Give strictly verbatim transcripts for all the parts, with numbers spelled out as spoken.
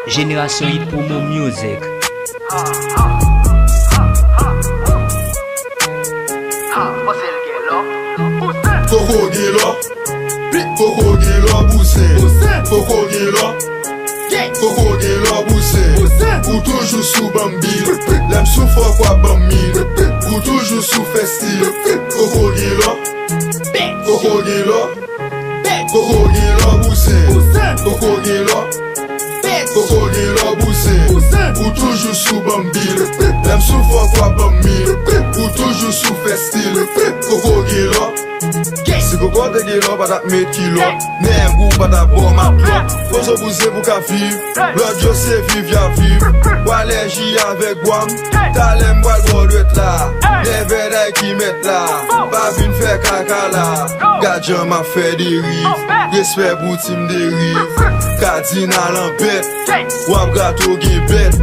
Jenerasyon Hit Promo Music. Koko gen lò. Koko gen lò bouzen. Koko gen lò. Koko gen lò bouzen. Ou toujou sou banm bil. Lè m sou fòk w ap banm mil. Ou toujou sou fè stil. Koko gen lò. Koko gen lò. Koko gen lò bouzen. Koko gen lò. Koko gen lò bouzen. Ou toujou sou banm bil. Lè m sou fòk w ap banm mil. Ou toujou sou fè stil. Koko gen lò. Si koko te gen lò, pa t ap met kilòt. Nèg ou pa t ap bò matlòt. Poze w bouzen pou w ka viv. Lòt yo se viv y ap viv. W alèji avèk gwam. Talè m pral bò dwèt la. Nèvè day ki mèt la. Pa vin fè kaka la. Gad jan m ap fè deriv. Respè pou team deriv. Kadinal an bèt. W ap grato gen bèt.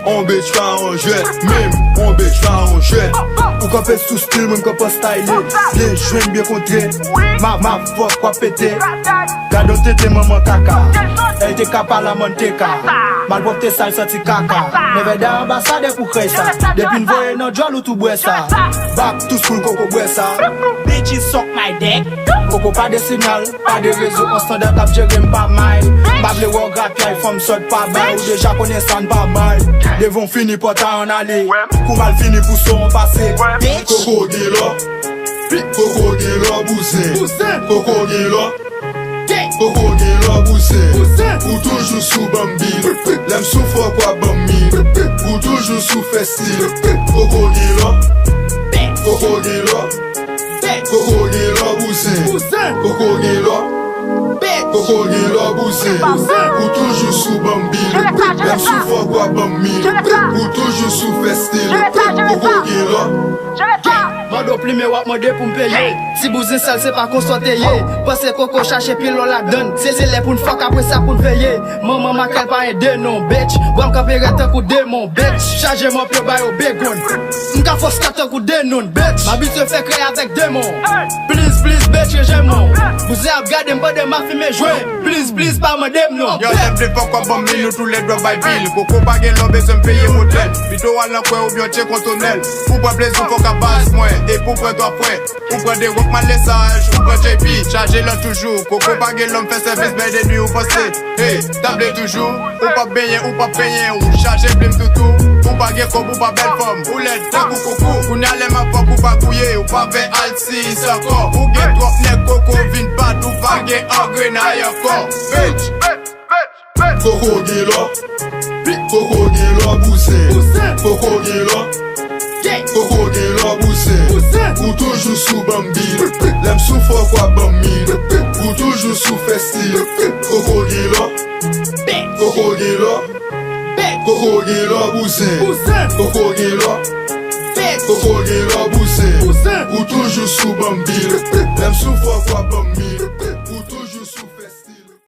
On bitch pa on jwèt. Menm on bitch pa on jwèt. Ou kanpe sou stil, mwen m kanpe an style. Byen jwenn, byen kontre. Ma, ma fòk w ap pete. Gad on tete manman kaka. L te ka pale a manteka. Malpwòpte sal santi kaka. Nèvè day anbasadè pou krèy sa. Depi n voye nan djòl ou tou bwè sa. Back to school koko bwè sa. Bitches suck my dick. Koko pa de sinyal, pa de rezo, on standard k ap jere m pa may. M pa vle wè w grapyay, fanm sòt pa bay. Ou deja konnen sa n pa bay. Devan w fini pòt a ann ale. Kou mal fini pou son an pase. Bitch. Koko gen lò. Koko gen lò bouzen. Koko gen lò. Koko gen lò bouzen. Ou toujou sou banm bil. Lè m sou fòk w ap banm mil. Ou toujou sou fè stil. Koko gen lò. Koko gen lò. Koko gen lò bouzen. Koko gen lò. Koko gen lò bouzen. Ou toujou sou banm bil. Lè m sou fòk w ap banm mil. Ou toujou sou fè stil. Koko gen lò. Mande w plimen w ap mande pou m peye. Ti bouzen sal se pa konsa w te ye. Panse koko chache pil lò ladann. Se, se lè pou n fòk apre sa pou n veye. Manman makèl pa ede non, bitch. Bwa m kanpe rèd tankou demon, bitch. Chaje mòp yo ba yo begonn. M ka fòs kat tankou Denon, bitch. M abitye fè krèy avèk demon. Please, please, bitch, rejè mwen. Bouzen ap gade m pandan m ap fimen jwen. Please, please, pa mande m non. Yo, lè m vle fòk w ap ban m li, nou tou lè dwe bay bil. Koko pa gen lò, bezwen m peye motèl. Pito w al nan kwè oubyen w tcheke yon tonèl. Pou pran plezi w fòk ap baz mwen. E pou pran twa frè. Ou pran de wòk mal lesaj, ou pran J P. Chaje lò toujou. Koko pa gen lò, m fè sèvis bèl de nwi, ou panse. Hey, table toujou. Ou p ap benyen, ou p ap penyen. Ou chaje plim toutou. Ou pa gen kòb, ou pa bèl fòm. Ou lèd tankou koko. Kounye a lè m ap fòk ou pa gouye. Ou pa fè altis ankò. Ou gen twòp nèg koko vin bat. Ou pa gen angrenay ankò. Bitch. Koko gen lò. Koko gen lò bouzen. Koko gen lò. Koko gen lò bouzen. Ou toujou sou banm bil. Lè m sou fòk w ap banm mil. Ou toujou sou fè stil. Koko gen lò. Koko gen lò. Koko gen lò bouzen. Koko gen lò. Koko gen lò bouzen. Ou toujou sou banm bil. Lè m sou fòk w ap banm mil.